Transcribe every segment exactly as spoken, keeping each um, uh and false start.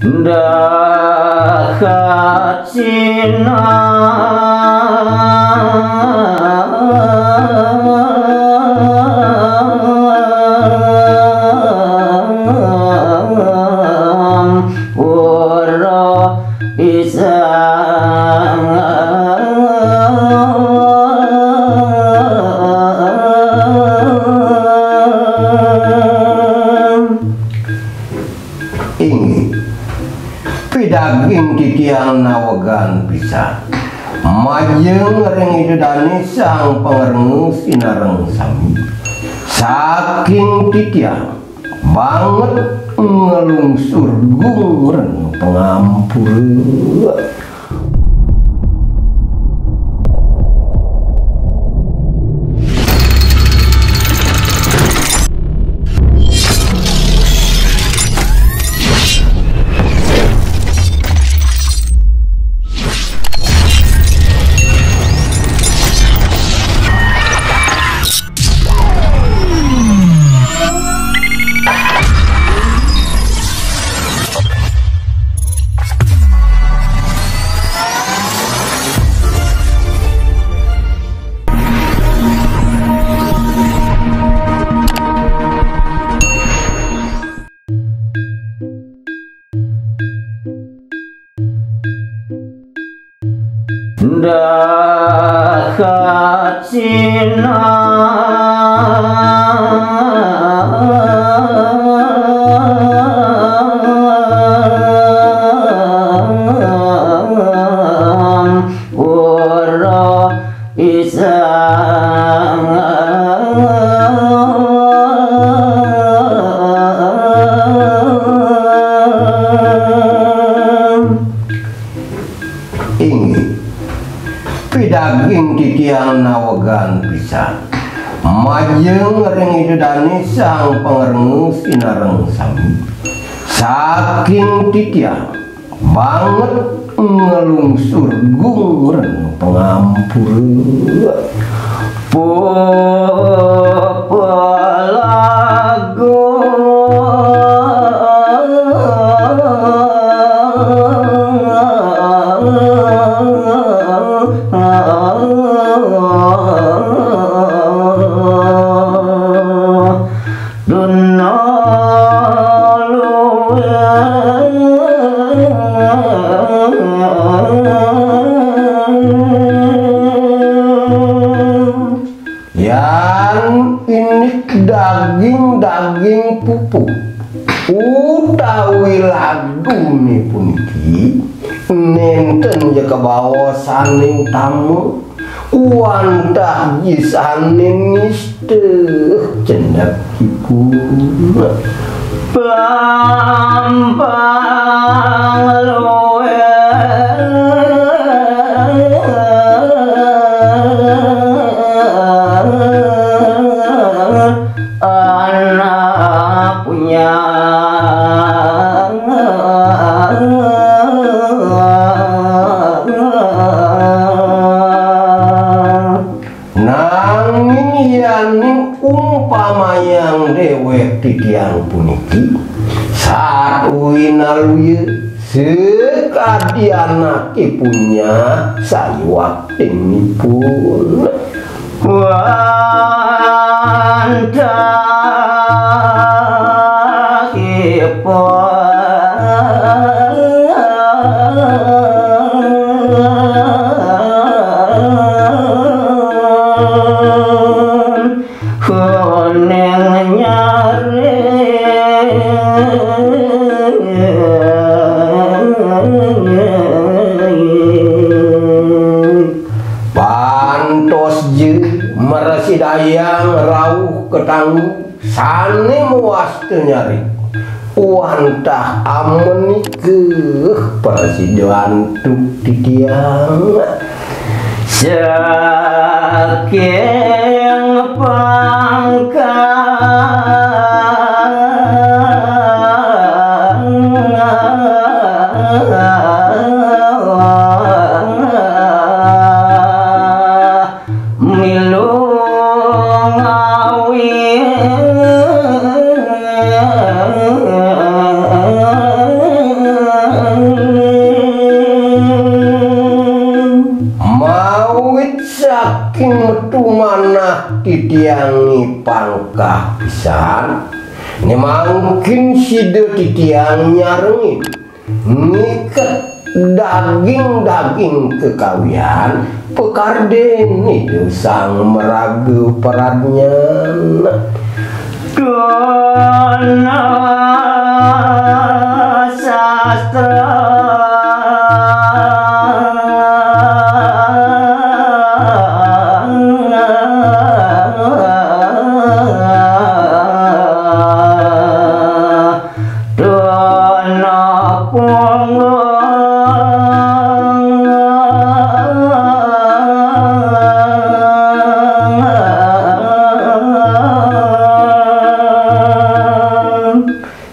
Dahat Cina pura pisang. Inggih, pidaging titiang nawegang pisan. Majeng ring Ida Dane Sang Pangrengga sinareng sami. Saking titiang banget nglungsur gungren pangampura. Dahat Cina pura pisang. Inggih, pidaging titiang nawegang pisan. Majeng ring Ida Dane Sang Pangrengga sinareng sami. Saking titiang banget nglungsur gungren pangampura. Pepelagu duna luwih. Yan indik daging-daging pupuk utawi lagune puniki, nenten ja kabaosane utama. Wantah jisane nista cendekipun. Pampang luwih anak punya. Nanging yaning umpamayang dewek titiang puniki, sawi naluya sakadi anake punya sayuwaktinipun. Wantahipun kuning nyari. Pantos ja mrasidayang rauh katanggu sane mawasta nyari. Wantah amenika prasida antuk titiang. Saking pangkang milu ngawi. titiang ni pangkah pisan, né mangkin sida titiang nyarengin ngiket daging-daging kekawian pakardin Ida Sang Maraga Pradnyan. Dana sastra. Dana punggung.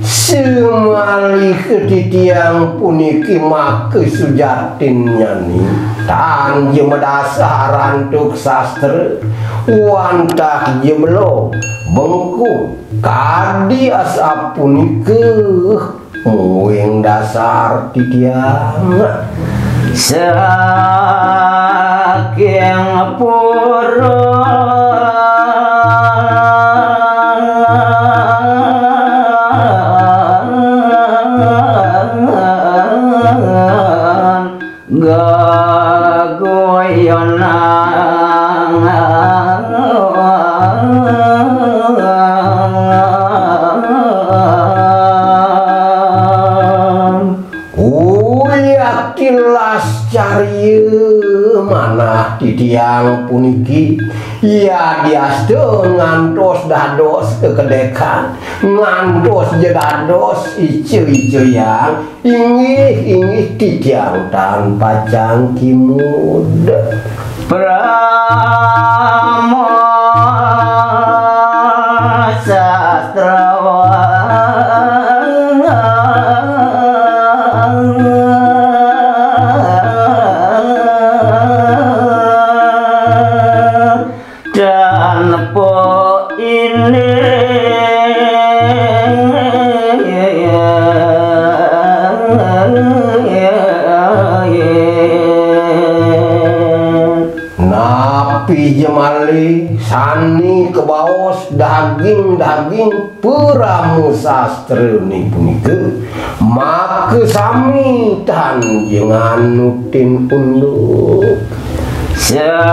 Samalih titiang puniki maka sujatinnyané tan ja madasar antuk sastra, wantah ja belog, bengkung, kadi asapunika mungguing dasar titiang. Saking purun gegoyonang. Uyah tilas carya manah titiang puniki, yadiasta ngantos dados kekedékan, ngantos ja dados ica-icayang, inggih, inggih titiang tan pacang kimud. Parama sastrawan. Tanpa ini. Napi ja malih sané kabaos daging-daging parama sastrané punika, maka sami tan ja nganutin unduk. Salah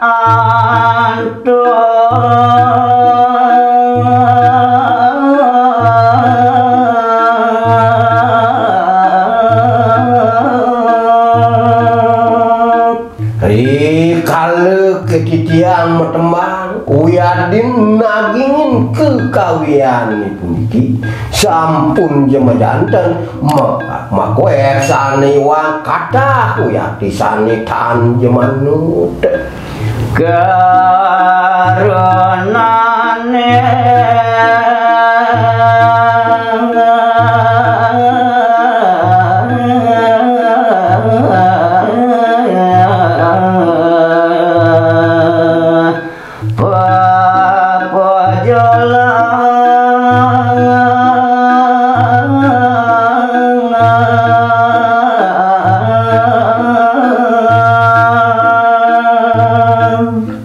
antuk. Rikala titiang matembang, wiadin nagingin kekawianné puniki, sampun ja majanten, ma-, makuéh sané iwang, katah wiakti sané tan ja manut. Karunané. Papajolang.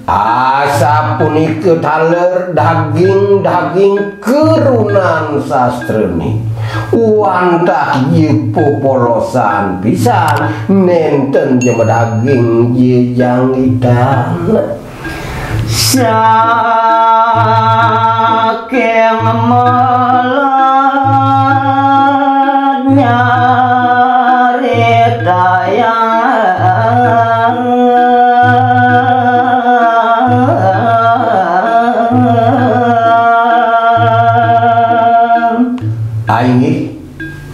Asapunika taler daging-daging karunan sastrané. Wantah ja pepolosan pisan, nénten ja madaging ja janggitan. Saking meled nyaritayang. Inggih,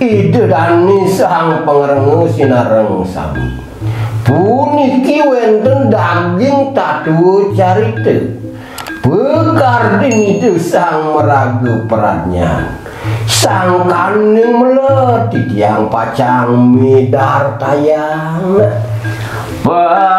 Ida dané Sang Pangrengga sinareng sami. Puniki wénten daging tatua carita. Pakardin Ida Sang Maraga Pradnyan. Sangkaning meled titiang pacang midartayang. Panumadi.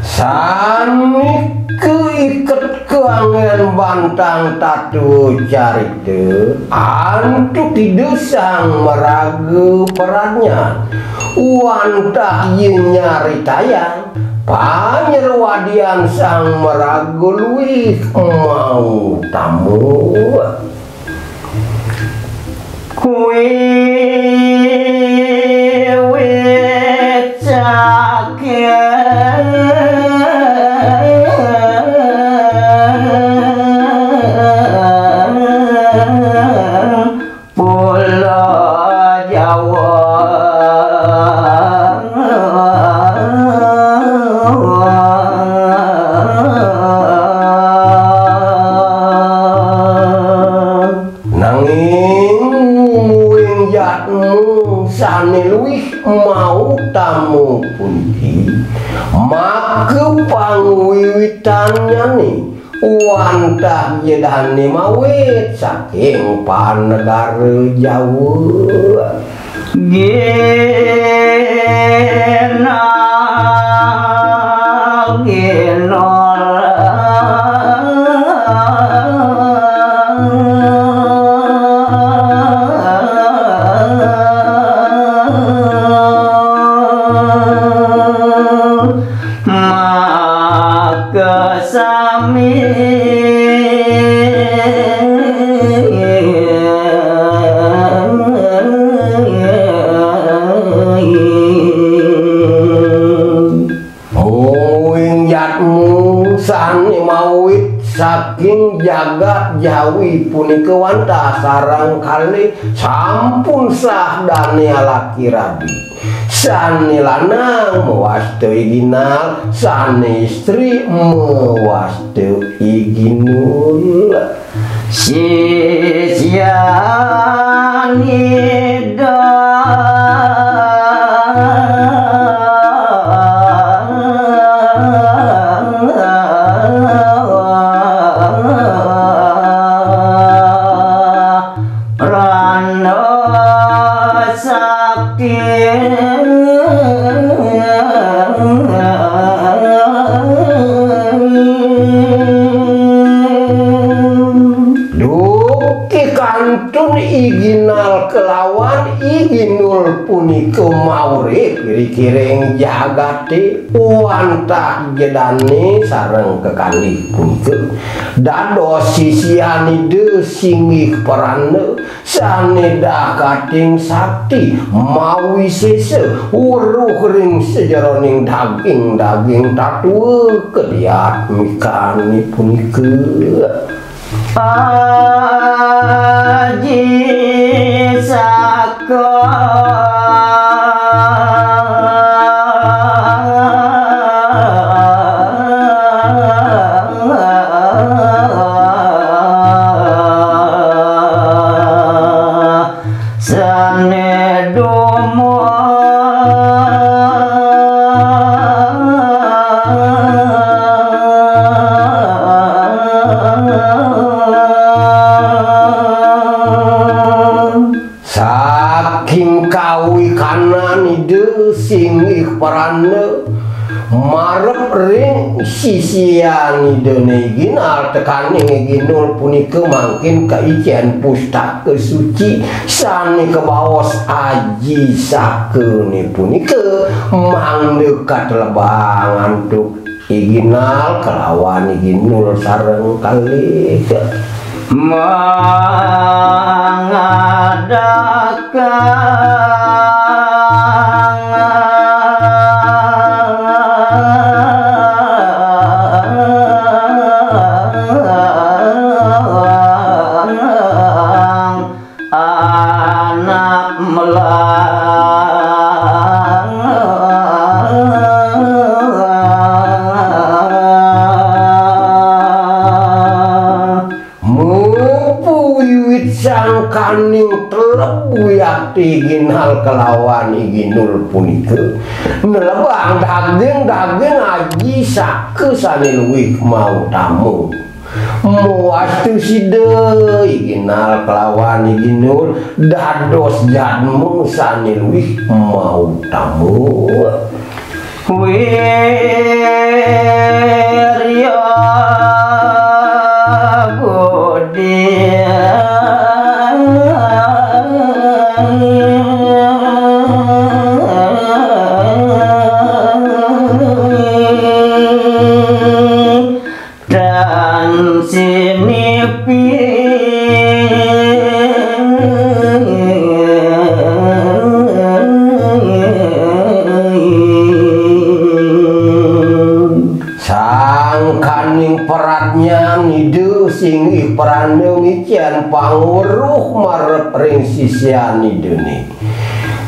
Sané kaiket kaanggén bantang tata carita, antuk Ida Sang Maraga Pradnyan, wantah ia nyaritayang panyerwadian Sang Maraga Luih Mautama. Kuwi wit saking Pulo Jawa. Nanging mungguing jatmu sané luih mautama puniki, maka pangwiwitannyané wantah Ida dané mawit saking panegara Jawa. Ginal, ginal. Makasami. Mungguing jatmu sané mawit saking jagat Jawi punika wantah sareng kalih sampun sah dané alaki rabi. Sané lanang mawasta I Ginal, sané istri mawasta I Ginul. Sisyan Ida. Prana sakti. Duki kantun I Ginal kelawan I Ginul punika maurip ring kiring jagaté, wantah Ida dané sareng kekalih punika dados sisyan Ida singgih prana sané dakating sakti mawisésa weruh ring sajeroning daging-daging tatua kadiatmikané punika. Aji Saka. Sané dumun. Saking kawikanan Ida singgih prana marep ring sisyan Idané I Ginal tekaning I Ginul punika mangkin kaicén pustaka suci sané kabaos Aji Sakané punika mangda katelebang antuk I Ginal kelawan I Ginul sareng kalih. Mangadakan. Anak melang. Mupu wiwit sangkaning teleb wiakti Ginal kelawan I Ginul punika nelebang daging-daging Aji Saka sané luwih mautama. Mawastu sida I Ginal kelawan I Ginul dados jadma sane luih mautama. Wirya Budi. Dan sinipi. Sangkaning pradnyan Ida sing ih pranda ngicen pangweruh marep ring sisian Idane.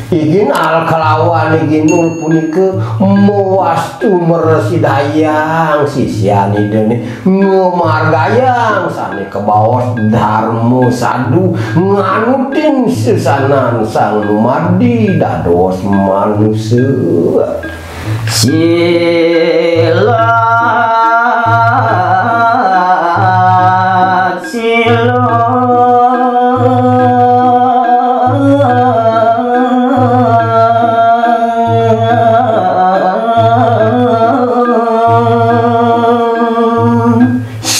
I Ginal kelawan I Ginul punika mawastu mrasidayang sisian Idane ngamargayang sane kabaos darma sadu nganutin sesanan sang numadi dados manusa. Silat, silat.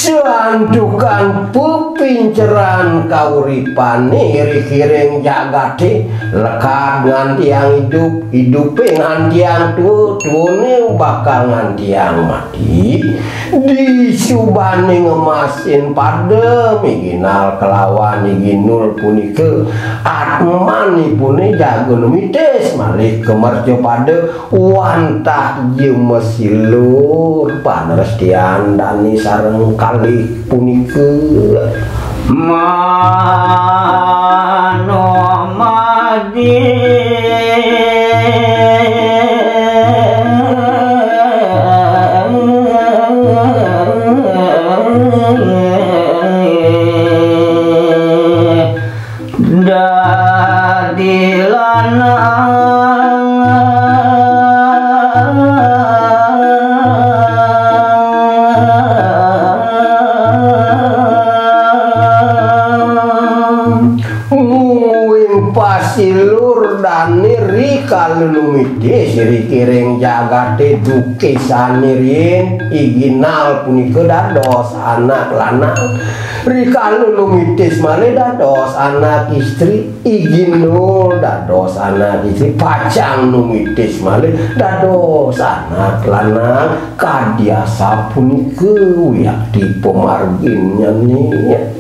Santukan pepinceran kauripane ring jagate, lekad ngantiang idup, idupe ngantiang tua, tuane bakal ngantiang mati. Disubane ngemasin pada, I Ginal kelawan I Ginul punika atmanipune jaga numitis malih ka mercapada, wantah ja masilur panrestian dane sareng kalih punika. Manomadi. Dadi lanang. Mungguing pasilur dane rikala numitis ri kiring jagate duke sane riin, I Ginal punika dados anak lanang. Rikala numitis malih dados anak istri, I Ginul dados anak istri, pacang numitis malih dados anak lanang. Kadi asapunika wiakti pamarginnyane.